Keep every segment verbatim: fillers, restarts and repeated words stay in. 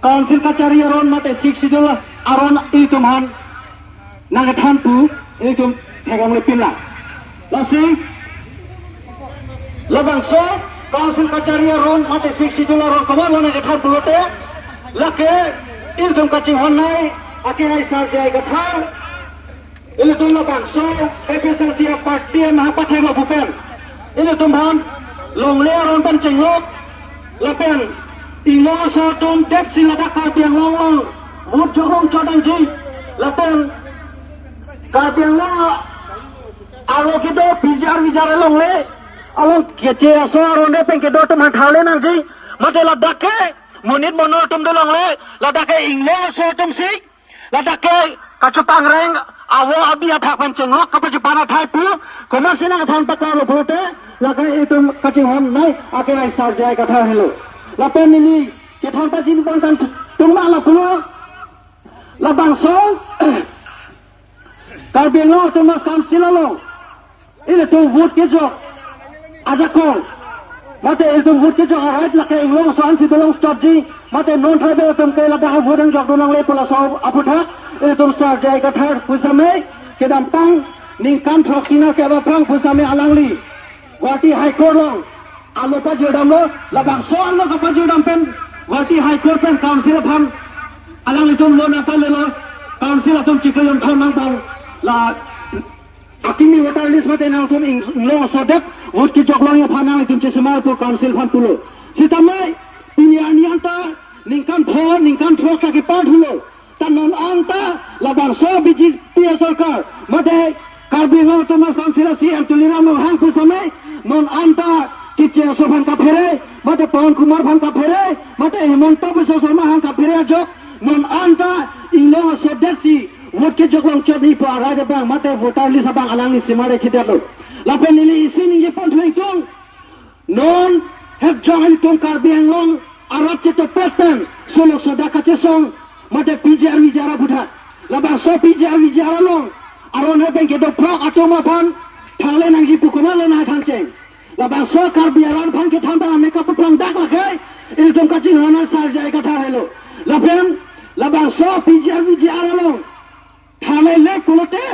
Council kachari aron mate Sixth Schedule aron ilitum aphan nangkethan pu ilitum theklongle pinlang. Lasi labangso Council kachari aron mate Sixth Schedule aron komatlo nangkethan pulote, lake ilitum kachinghon nei, akehai Sir J I Kathar, ilitum labangso A P H L C aparty maha pathek lo pu pen ilitum aphan longle aron pen chenglok lapen Inglong aso atum detsi ladak Karbi Anglong along vote jok longchot nangji lapen Karbi Anglong arlo kedo P G R V G R alongle along keche aso aron pen kedo atum aphan tharle nangji, mate ladak ke monit monor atum dolongle, ladak ke Inglong aso atum si ladak ke kachepang reng avo abi athak pen chenglok kapachepan athai pu, komatsi nangthan paklang lo pulote, lake itum kachinghon nei, akehai Sir J I Kathar henlo. Lapen neli kethan pajin pon tangtung ma lapulo, labangso Karbi Anglong Autonomous Council along ilitum vote kejok ajakong mate ilitum vote kejok a-right lake Inglong aso ansi dolongchotji, mate non-tribal atum ke ladak vote nangjok do nangle pu laso aphuthak ilitum Sir J I Kathar pusitame kedamtang ningkan throksi nerkep aphrang pusitame alangli Guwahati High Court along alo pajirdamlo, labangso alo kapajirdam pen Guwahati High Court pen Council aphan alanglitum lo nangpalelo, Council atum chiklo jonthom angbong la akimi voter list mate nangtum Ing-, Inglong aso adet vote kejok longji aphan nanglitum chesemar pu Council aphan pulo. Sitame pini arni anta ningkan pho, ningkan throk ta kepar thulo. Ta non anta labangso B J P asorkar mate Karbi Anglong Autonomous Council a-C E M Tuliram Ronghang pusitame non anta keche aso aphan kaphere, mate Pawan Kumar aphan kaphere, mate Himanta Biswa Sarma aphan kaphere ajok non anta Inglong aso adet si vote kejok longchot nangji pu a-right abang mate voter list abang alangli semar-e khidetlo. Lapen neli isi ningje pon thu ingtung, non het jong ilitum Karbi Anglong arat chetopet pen solok sodak kachesong mate P G R V G R aphuthak. Labangso P G R V G R along aron pen kedo phrok atum aphan tharle nangji pu komatlo nangthancheng. Labangso Karbi arat aphan kethan pen ameka paprang dak lake ilitum kachinghon nei Sir J I Kathar henlo. Lapen labangso P G R V G R along tharle le pulote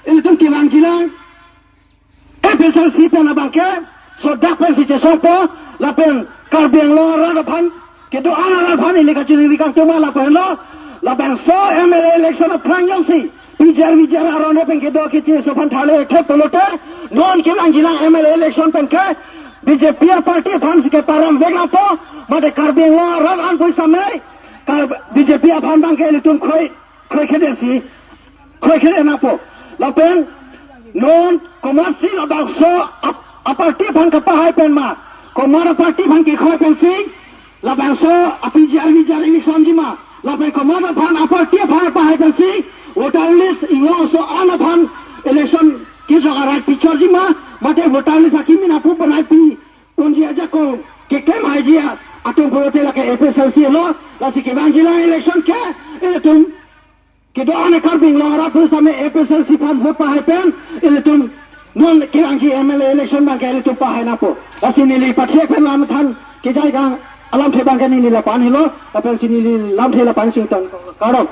ilitum kevangjilang A P H L C pen abangke sodak pensi chesongpo, lapen Karbi Anglong arat aphan kedo-an arat aphan ili kachiningri kangtung ma lapu henlo, labangso M L A election aphrang jongsi P G R V G R aron pen kedo keche aso aphan tharle thek pulote, non kevangjilang M L A election pen ke B J P aparty aphansi keparam vek nangpo, mate Karbi Anglong arat an pusitame Kar-, B J P aphan abangke ilitum kroi, kroikre detsi kroikre nangpo. Lapen non komatsi labangso ap-, aparty aphan kapahai pen ma, komat aparty aphan kekroi pensi labangso a-P G R V G R eviction ji ma, lapen komat aphan aparty aphan pahai pensi voter list Inglong aso an aphan election kejok a-right pichor ji ma, mate voter list akimi nangpu banai pi unji ajakong keklem haiji atum pulote lake A P H L C lo. Lasi kevangjilang election ke ilitum kedo-an Karbi Anglong arat pusitame A P H L C aphan vote pahai pen ilitum non kevangji M L A election abangke ilitum pahai nangpo. Lasi neli pathek pen lamthan kejai kang alamthe abangke neli lapu-an helo, lapensi neli lamthe lapu-an singtang. Kardom.